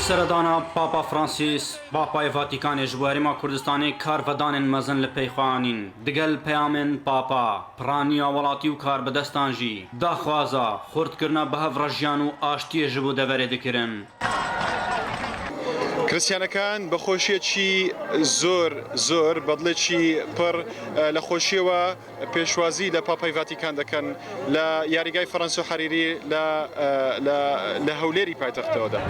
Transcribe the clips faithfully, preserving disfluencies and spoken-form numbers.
Seredana Papa Francis, Papayê Vatikanê ji bo Herêma Kurdistanê karvedanên mezin li pey xwe anîn. Digel peyamên Papa, piraniya welatî û karbidestan jî daxwaza xurtkirina bi hev re jiyan û aştiyê ji bo deverê dikirin. کریستیانەکان بە خۆشیەکی زۆر زۆر بەدڵێکی پڕ لە خۆشیەوە پێشوازی لە پاپای ڤاتیکان دەکەن لە یاریگای فەرەنسۆ حەریری لە لە هەولێری پایتەختەوەدا.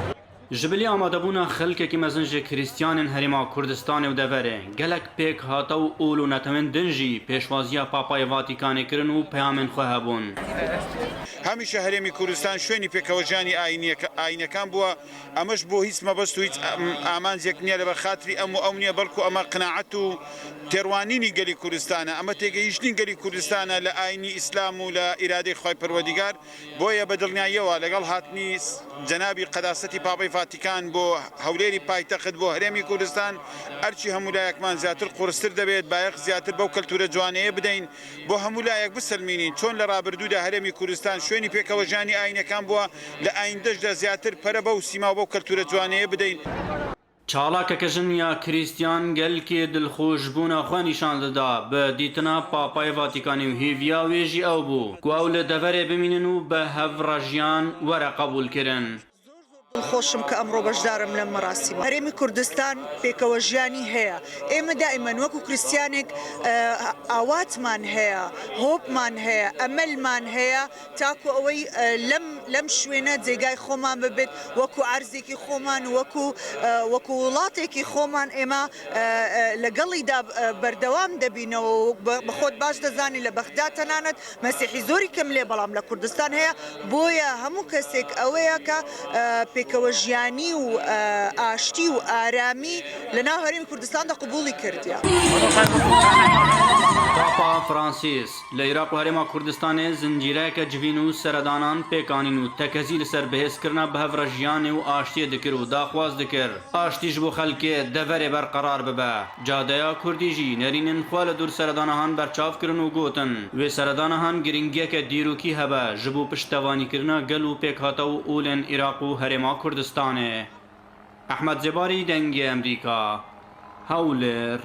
Ji bilî amadebûna xelkekî mezin ji Krîstiyanên Herêma Kurdistanê û deverê, gelek pêkhate û ol û netewên din jî pêşwaziya Papayê Vatîkanê kirin û peyamên xwe hebûn. هەمیشە هەرێمی کوردستان شوێنی پێکەوەژیانی ئاینیەکە ئاینەکان بووە. ئەمەش بۆ هیچ مەبەست و هیچ ئامانجێک نییە لەبەر خاتری ئەم و ئەو نییە، بەڵکو ئەمە قناعەت و تێڕوانینی گەلی کوردستانە. ئەمە تێگەیشتنی گەلی کوردستانە لە ئاینی ئیسلام و لە ئیرادەی خوای پەروەردیگار. بۆیە بە دڵنیاییەوە لەگەڵ هاتنی جەنابی قەداسەتی پاپای ڤاتیکان بۆ هەولێری پایتەخت، بۆ هەرێمی کوردستان، ئەرکی هەموو لایەکمان زیاتر قورستر دەبێت، بایەخ زیاتر بەو کەلتورە جوانەیە بدەین، بۆ هەموو لایەک بسەلمینین چۆن لە ڕابردوودا هەرێمی کوردستان شوێنی پێکەوەژیانی ئاینەکان بووە، لە ئایندەشدا زیاتر پەرە بەو سیما و بەو کەلتورە جوانەیە بدەین. Çalakeke jin ya Krîstiyan gelkê dilxweşbûna xwe nîşan dida bi dîtina Papayê Vatîkanê û hêviya wê jî ew bû ku ew li deverê bimînin û bi hev re jiyan were qebûlkirin. دڵخۆشم کە ئەمڕۆ بەشدارم لەم مەراسیمە. هەرێمی کوردستان پێکەوەژیانی هەیە. ئێمە دائیمەن وەکو کریستیانێک ئاواتمان هەیە، هۆپمان هەیە، ئەمەلمان هەیە، تاکو ئەوەی لەم لەم شوێنە جێگای خۆمان ببێت، وەکو عەرزێکی خۆمان، وەکو وەکو وڵاتێکی خۆمان ئێمە لەگەڵیدا بەردەوام دەبینەوە. بە خۆت باش دەزانی لە بەغدا تەنانەت مەسیحی زۆری کەم لێ، بەڵام لە کوردستان هەیە. بۆیە هەموو کەسێک ئەوەیە کە پێکەوە ژیانی و ئاشتی و ئارامی لە ناو هەرێمی کوردستاندا قبوڵی کردیە. Papa Francis li Iraq û Herêma Kurdistanê zincîreyeke civîn û seredanan pêk anîn û tekezî li ser bihêzkirina bi hev re jiyanê û aştiyê dikir û daxwaz dikir aştî ji bo xelkê deverê berqerar bibe. Cadeya Kurdî jî nerînên xwe li dûr seredanahan berçav kirin û gotin, wê seredanahan giringiyeke dîrokî hebe ji bo piştevanîkirina gel û pêkhate û olên Iraq û Herêma Kurdistanê. Ehmed Zêbarî, Dengê Emerîka, Hewlêr.